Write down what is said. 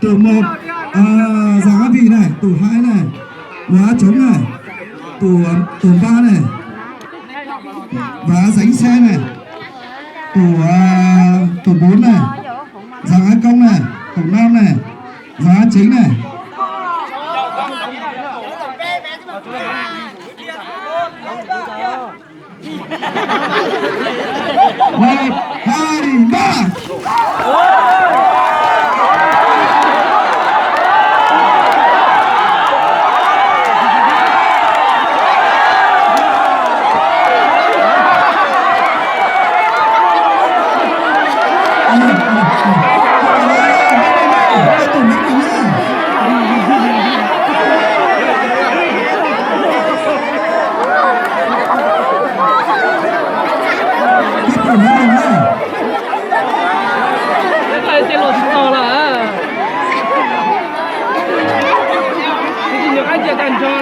Tus một, à, Giàng Á Vy này, tus hai này, Võ Á Chống này, tus, tus ba này, Võ Á Dánh Xe này, tus, à, tus bốn này, Giàng Á Công này, tus năm này, Võ Á Chính này. Một, hai, ba. Ces los tsis tau lawm. Ces nyuam qhuav cia tag nrho.